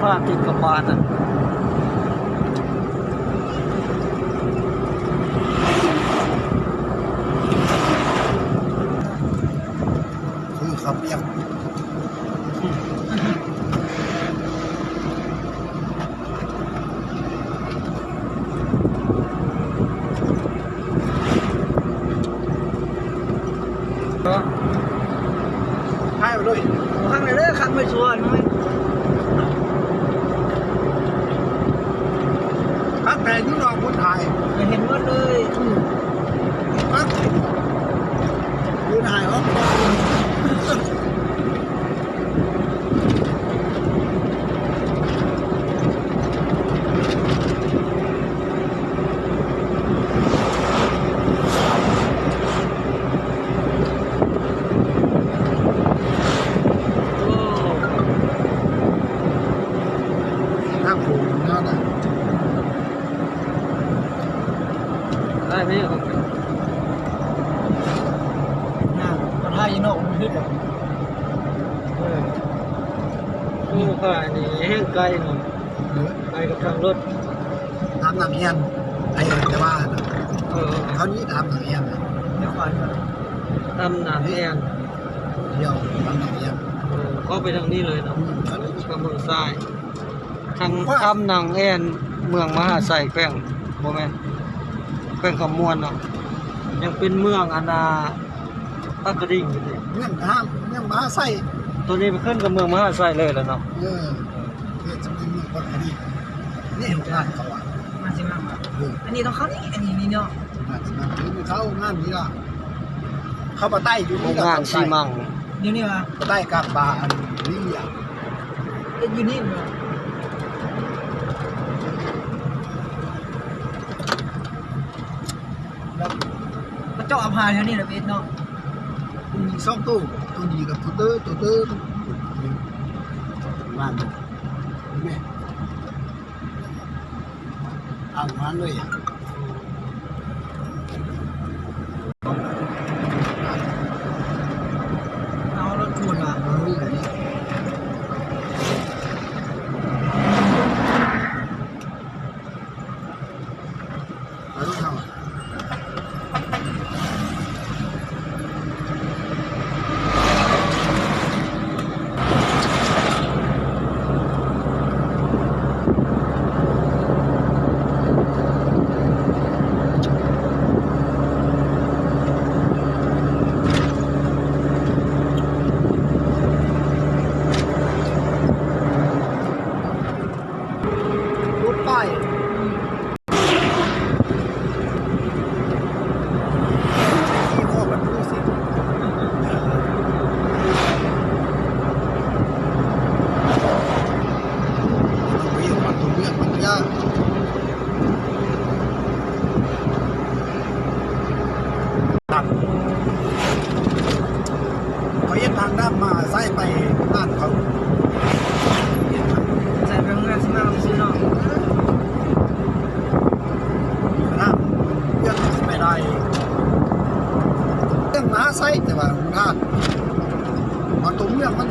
ບ້ານຕິດກັບບ້ານນັ້ນ ຄືເຂົ້າປຽກ. ເນາະ ຖ່າຍໄປເລີຍ ຂ້າງໃນເດີ ຂ້າງໄປສວນ ຄັກແຕ່ຢູ່ນອກພຸ້ນຖ່າຍ ກໍເຫັນໝົດເລີຍ ອືມ ຄັກ ຢູ່ຖ່າຍອອກ. ນ້ຳໂຂງເນາະ ໄດ້ໄໝ? ນ້ຳ ກໍຖ່າຍຢູ່ນອກມັນຮຶດດອກ. ເອີ ໂອ້ ຂ້ານີ້ແຮ່ງໄກເນາະ ເອີ ໄປກັບທາງລົດ ຕາມນ້ຳແອ່ນ ໄປແຕ່ວ່າ ເອີ ເຂົານີ້ຕາມນ້ຳແອ່ນ ຕາມນ້ຳແອ່ນ ດຽວຕາມນ້ຳແອ່ນ ເອີ ເຂົ້າໄປທາງນີ້ເລີຍເນາະ ອືມ ທາງເມືອງຊາຍ. ທາງ ຂ້າມນ້ຳແອ່ນ ເມືອງມະຫາໄຊ ແຂວງ ບໍ່ແມ່ນ ແຂວງຄຳມ່ວນເນາະ ຍັງເປັນເມືອງອັນນ່າ ປາກກະດິງຢູ່ເດ ເມືອງ ເມືອງມະຫາໄຊ ໂຕນີ້ໄປຂຶ້ນກັບເມືອງມະຫາໄຊເລີຍແລ້ວເນາະ ເອີ ເຂດຈະເປັນເມືອງປາກກະດິງ ນີ້ໂຮງງານເຂົາວ່າ ງານຊີມັງ ເອີ ອັນນີ້ຕ້ອງເຂົ້ານີ້ ອັນນີ້ ນີ້ເນາະ ງານຊີມັງ ເຂົາງານນີ້ລະ ເຂົາປະໄຕ້ຢູ່ ໂຮງງານຊີມັງ ຢູ່ນີ້ຫວາ ປະໄຕ້ກັບບາອັນນີ້ ເຮັດຢູ່ນີ້ແມ່ນບໍ່? ແລ້ວເຂົາເຈາະເອົາຜ້າແຖວນີ້ລະໄປເຮັດເນາະ ໂຕນີ້ສອງໂຕ ໂຕນີ້ກັບໂຕເຕີ ໂຕເຕີ ປະມານນີ້ ເຫັນໄໝ? ອ່າງມາເລີຍ ເອົາລົດຂູດມາ ເອີ ເອົາລົດເຮົາ. ລົດໄຟ ເຂົາເຮັດທາງດຳມາໃຊ້ໄປບ້ານເຂົາ ໃຊ້ໄປເມືອງຊິມາຊື່ເນາະ ທາງເລື່ອງຊິໄປໄດ້ ເລື່ອງມາໃຊ້ ແຕ່ວ່າທາງມາຕົວເມືອງມັນ